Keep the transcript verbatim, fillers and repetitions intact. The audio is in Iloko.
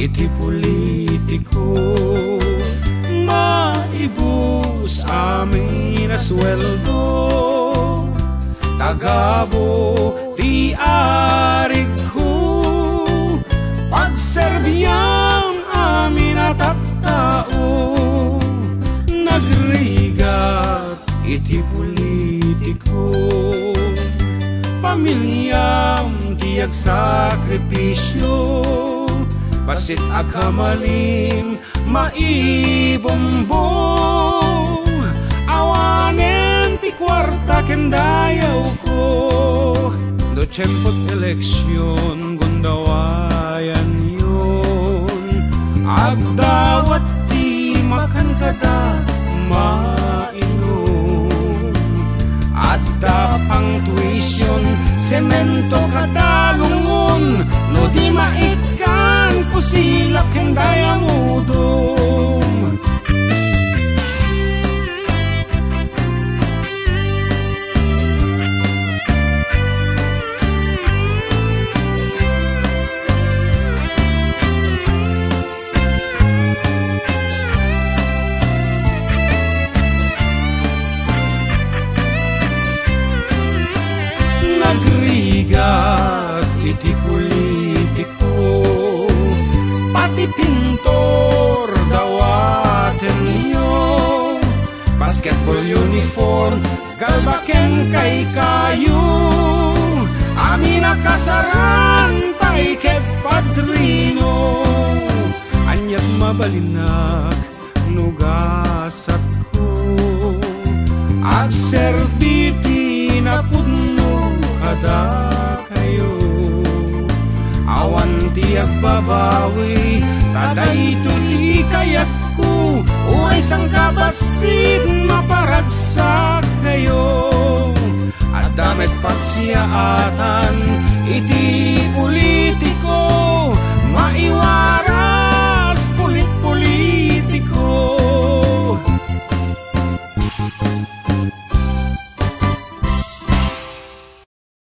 Ti politiko, maibus amin a sueldo, tagabo ti arigko, pagserbiam amin a tattao, nagrigat iti politiko. Pamiliam ti agsakripisio, bassit a kamalin maibombo. Awanen ti kuarta ken dayawko, no tiempot eleksion, gundawayanyon. Agdawat ti makan kada mainom. Adda pang tuition, semento kada lungon. No di maikkan, kusilap ken dayamudom. Nagrigat iti politiko, pati pintor dawatenyo, basketball uniform, galba ken kaykayo, amin a kasaran pay ket padrino. Aniat mabalinak no gasatko, agserbi ti napudno kadakayo. Awan ti agbabawi, ta daytoy ti kayatko, uray sangkabassit maparagsakkayo. Adda met pagsiaatan,